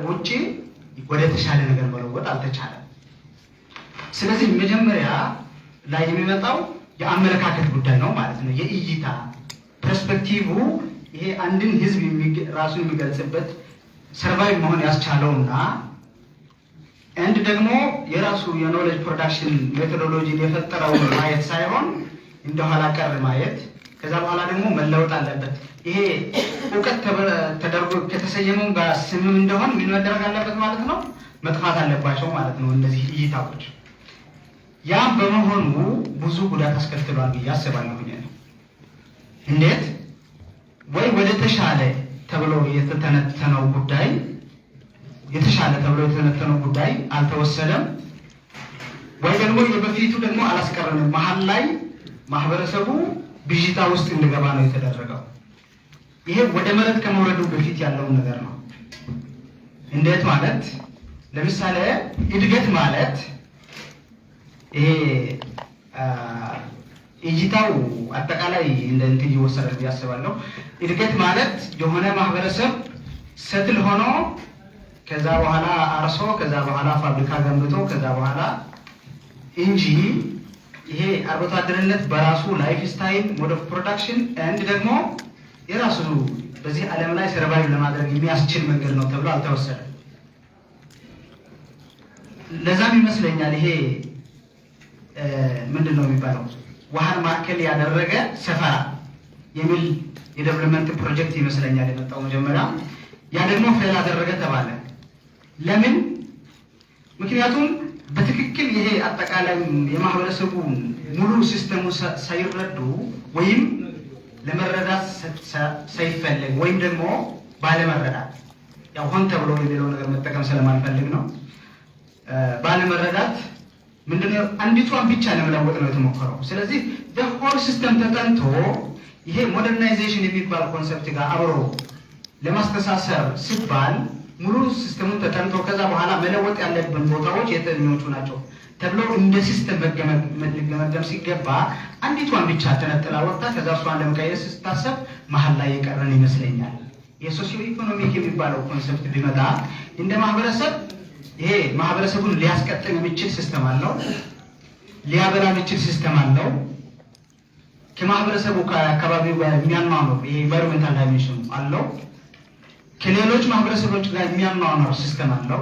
ውጪ ወደ ተሻለ ነገር መለወጥ አልተቻለም። ስለዚህ መጀመሪያ ላይ የሚመጣው የአመለካከት ጉዳይ ነው ማለት ነው። የእይታ perspective፣ ይሄ አንድን ህዝብ ራሱን የሚገልጽበት፣ survive መሆን ያስቻለውና and ደግሞ የራሱ የ knowledge production methodology ን የፈጠረውን ማየት ሳይሆን እንደ ኋላ ቀር ማየት፣ ከዛ በኋላ ደግሞ መለወጥ አለበት። ይሄ እውቀት ተደርጎ ከተሰየመው ጋር ስምም እንደሆን ምን መደረግ አለበት ማለት ነው፣ መጥፋት አለባቸው ማለት ነው እነዚህ እይታዎች። ያም በመሆኑ ብዙ ጉዳት አስከትሏል ብዬ አስባለሁ። እንዴት ወይ ወደ ተሻለ ተብሎ የተተነተነው ጉዳይ፣ የተሻለ ተብሎ የተተነተነው ጉዳይ አልተወሰደም፣ ወይ ደግሞ የበፊቱ ደግሞ አላስቀረንም። መሀል ላይ ማህበረሰቡ ብዥታ ውስጥ እንዲገባ ነው የተደረገው። ይሄ ወደ መሬት ከመውረዱ በፊት ያለውን ነገር ነው። እንዴት ማለት፣ ለምሳሌ እድገት ማለት ይሄ እይታው አጠቃላይ እንደ እንትን ይወሰዳል ብዬ አስባለሁ። እድገት ማለት የሆነ ማህበረሰብ settle ሆኖ፣ ከዛ በኋላ አርሶ፣ ከዛ በኋላ ፋብሪካ ገንብቶ፣ ከዛ በኋላ እንጂ ይሄ አርብቶ አደርነት በራሱ lifestyle፣ mode of production and ደግሞ የራሱ በዚህ ዓለም ላይ survive ለማድረግ የሚያስችል መንገድ ነው ተብሎ አልተወሰደም። ለዛም ይመስለኛል ይሄ ምንድን ነው የሚባለው፣ ውሃን ማዕከል ያደረገ ሰፈራ የሚል የ development project ይመስለኛል የመጣው መጀመሪያ። ያ ደግሞ fail አደረገ ተባለ። ለምን? ምክንያቱም በትክክል ይሄ አጠቃላይ የማህበረሰቡ ሙሉ system ኡ ሳይረዱ ወይም ለመረዳት ሳይፈለግ ወይም ደግሞ ባለመረዳት፣ ያው ሆን ተብሎ የሚለው ነገር መጠቀም ስለማልፈልግ ነው። ባለመረዳት ምንድነው፣ አንዲቷን ብቻ ለመለወጥ ነው የተሞከረው። ስለዚህ whole system ተጠንቶ ይሄ modernization የሚባል concept ጋር አብሮ ለማስተሳሰር ሲባል ሙሉ system ኡን ተጠንቶ ከዛ በኋላ መለወጥ ያለብን ቦታዎች የትኞቹ ናቸው ተብሎ እንደ system ሊገመገም ሲገባ አንዲቷን ብቻ ተነጥላ ወጥታ ከዛ እሷን ለመቀየር ስታሰብ መሀል ላይ የቀረን ይመስለኛል። የ socio economic የሚባለው concept ቢመጣ እንደ ማህበረሰብ ይሄ ማህበረሰቡን ሊያስቀጥል የሚችል system አለው፣ ሊያበላ የሚችል system አለው። ከማህበረሰቡ ከአካባቢው ጋር የሚያኗኑር ይሄ environmental dimension አለው። ከሌሎች ማህበረሰቦች ጋር የሚያኗኗር system አለው።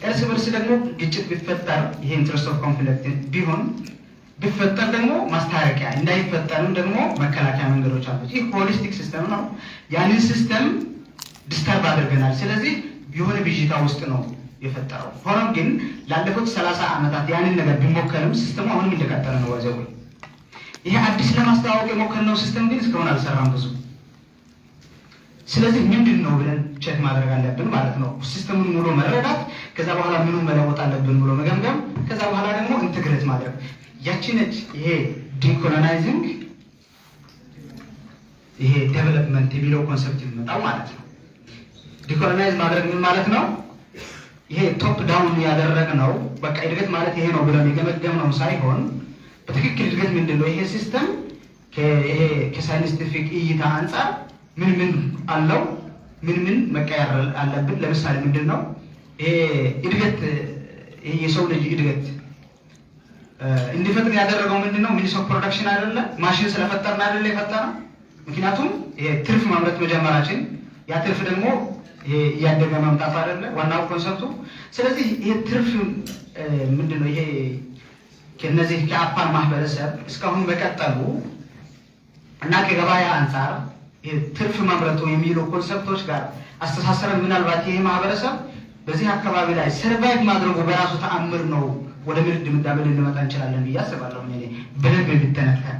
እርስ በርስ ደግሞ ግጭት ቢፈጠር፣ ይሄ interest of conflict ቢሆን ቢፈጠር ደግሞ ማስታረቂያ፣ እንዳይፈጠርም ደግሞ መከላከያ መንገዶች አሉት። ይህ holistic system ነው። ያንን system disturb አድርገናል። ስለዚህ የሆነ ብዥታ ውስጥ ነው የፈጠረው። ሆኖም ግን ላለፉት 30 ዓመታት ያንን ነገር ቢሞከርም system ኡ አሁንም እንደቀጠለ ነው። ወዘው ይሄ አዲስ ለማስተዋወቅ የሞከርነው system ግን እስካሁን አልሰራም ብዙ። ስለዚህ ምንድን ነው ብለን check ማድረግ አለብን ማለት ነው። System ኡን ሙሉ መረዳት፣ ከዛ በኋላ ምኑ መለወጥ አለብን ብሎ መገምገም፣ ከዛ በኋላ ደግሞ integrate ማድረግ። ያቺ ነች ይሄ decolonizing ይሄ development የሚለው concept የሚመጣው ማለት ነው። Decolonize ማድረግ ምን ማለት ነው? ይሄ top down ያደረግነው፣ በቃ እድገት ማለት ይሄ ነው ብለን የገመገምነው ሳይሆን በትክክል እድገት ምንድን ነው? ይሄ system ይሄ ከ scientific እይታ አንጻር ምን ምን አለው? ምን ምን መቀየር አለብን? ለምሳሌ ምንድን ነው ይሄ እድገት? ይሄ የሰው ልጅ እድገት እንዲፈጥን ያደረገው ምንድን ነው? Means of production አይደለ? ማሽን ስለፈጠርን አይደለ የፈጠረው? ምክንያቱም ይሄ ትርፍ ማምረት መጀመራችን፣ ያ ትርፍ ደግሞ ይሄ እያደገ መምጣቱ አይደለ ዋናው concept ኡ። ስለዚህ ይሄ ትርፍ ምንድን ነው? ይሄ ከነዚህ ከአፋር ማህበረሰብ እስካሁን መቀጠሉ እና ከገበያ አንጻር ትርፍ ማምረቱ የሚሉ concept ኦች ጋር አስተሳሰረን ምናልባት ይሄ ማህበረሰብ በዚህ አካባቢ ላይ survive ማድረጉ በራሱ ተአምር ነው ወደ ምን ድምዳሜ ልንመጣ እንችላለን ብዬ አስባለሁ እኔ በደንብ ቢተነተን።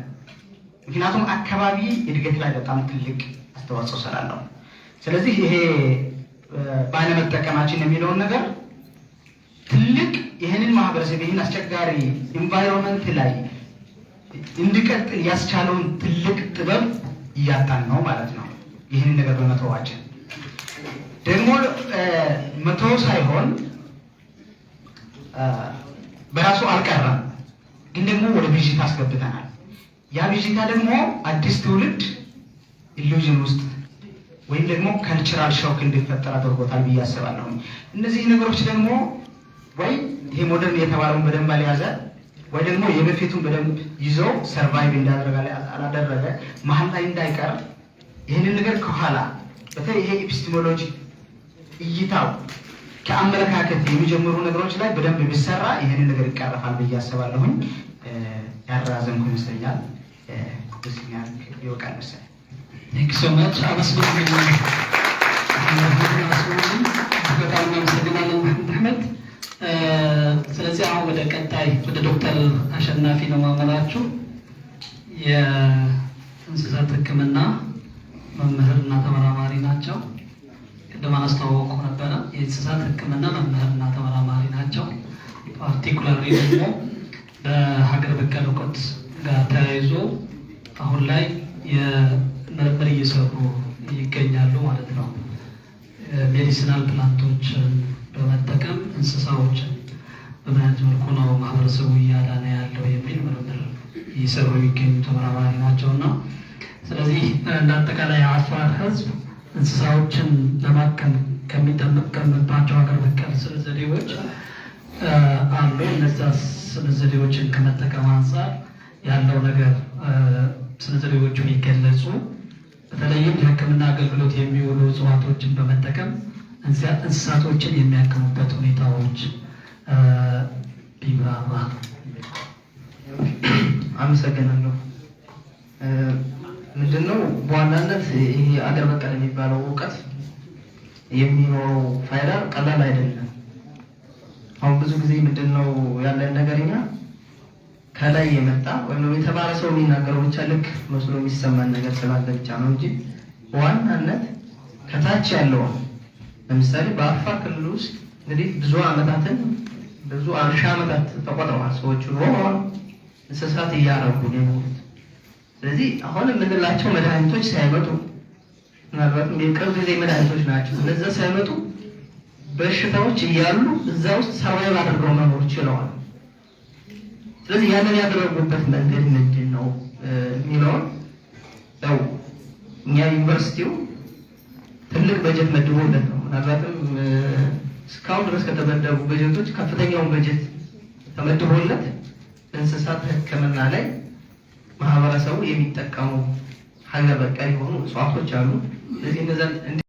ምክንያቱም አካባቢ እድገት ላይ በጣም ትልቅ አስተዋጽኦ ስላለው። ስለዚህ ይሄ ባለመጠቀማችን የሚለውን ነገር ትልቅ ይህንን ማህበረሰብ ይህን አስቸጋሪ environment ላይ እንዲቀጥል ያስቻለውን ትልቅ ጥበብ እያጣን ነው ማለት ነው። ይህንን ነገር በመተዋችን ደግሞ መተው ሳይሆን በራሱ አልቀረም፣ ግን ደግሞ ወደ ብዥታ አስገብተናል። ያ ብዥታ ደግሞ አዲስ ትውልድ illusion ውስጥ ወይም ደግሞ cultural shock እንዲፈጠር አድርጎታል ብዬ አስባለሁ። እነዚህ ነገሮች ደግሞ ወይ ይሄ modern የተባለውን በደንብ አልያዘ ወይ ደግሞ የበፊቱን በደንብ ይዞ survive እንዳደረገ አላደረገ፣ መሀል ላይ እንዳይቀር ይህንን ነገር ከኋላ በተለይ ይሄ epistemology እይታው ከአመለካከት የሚጀምሩ ነገሮች ላይ በደንብ ቢሰራ ይህንን ነገር ይቀረፋል ብዬ አስባለሁኝ። ያራዘምኩ ይመስለኛል። በዚህ ይወቃል መሰለኝ። Thank you so much። አመስግኑልኝ። አመስግኑልኝ። በጣም እናመሰግናለን መሐመድ አህመድ። ስለዚህ አሁን ወደ ቀጣይ ወደ ዶክተር አሸናፊ ነው ማመራችሁ። የእንስሳት ሕክምና መምህርና ተመራማሪ ናቸው። ቅድም አላስተዋወቅኩ ነበረ። የእንስሳት ሕክምና መምህርና ተመራማሪ ናቸው። Particularly ደግሞ በሀገር በቀል እውቀት ጋር ተያይዞ አሁን ላይ የምርምር እየሰሩ ይገኛሉ ማለት ነው። Medicinal plant ኦችን በመጠቀም እንስሳዎችን በምን አይነት መልኩ ነው ማህበረሰቡ እያዳነ ያለው የሚል ምርምር እየሰሩ የሚገኙ ተመራማሪ ናቸው። እና ስለዚህ እንደ አጠቃላይ የአፋር ህዝብ እንስሳዎችን ለማከም ከሚጠቀምባቸው ሀገር በቀል ስነ ዘዴዎች አሉ። እነዛ ስነ ዘዴዎችን ከመጠቀም አንጻር ያለው ነገር፣ ስነ ዘዴዎቹ ቢገለጹ፣ በተለይም ለሕክምና አገልግሎት የሚውሉ እጽዋቶችን በመጠቀም እንስሳቶችን የሚያክሙበት ሁኔታዎች ቢብራራ። አመሰግናለሁ። ምንድነው፣ በዋናነት ይሄ አገር በቀል የሚባለው እውቀት የሚኖረው ፋይዳ ቀላል አይደለም። አሁን ብዙ ጊዜ ምንድነው ያለን ነገር፣ እኛ ከላይ የመጣ ወይም ደግሞ የተባለ ሰው የሚናገረው ብቻ ልክ መስሎ የሚሰማን ነገር ስላለ ብቻ ነው እንጂ በዋናነት ከታች ያለውን፣ ለምሳሌ በአፋር ክልል ውስጥ እንግዲህ ብዙ ዓመታትን፣ ብዙ ሺህ ዓመታት ተቆጥረዋል። ሰዎቹ ኖረዋል፣ እንስሳት እያረቡ ነው የኖሩት። ስለዚህ አሁን የምንላቸው መድኃኒቶች ሳይመጡ፣ ምናልባትም የቅርብ ጊዜ መድኃኒቶች ናቸው። እነዛ ሳይመጡ በሽታዎች እያሉ እዛ ውስጥ survive አድርገው መኖር ችለዋል። ስለዚህ ያንን ያደረጉበት መንገድ ምንድን ነው የሚለውን ያው እኛ ዩኒቨርሲቲው ትልቅ በጀት መድቦለት ነው። ምናልባትም እስካሁን ድረስ ከተመደቡ በጀቶች ከፍተኛውን በጀት ተመድቦለት እንስሳት ሕክምና ላይ ማህበረሰቡ የሚጠቀሙ ሀገር በቀል የሆኑ እጽዋቶች አሉ። ስለዚህ እነዛን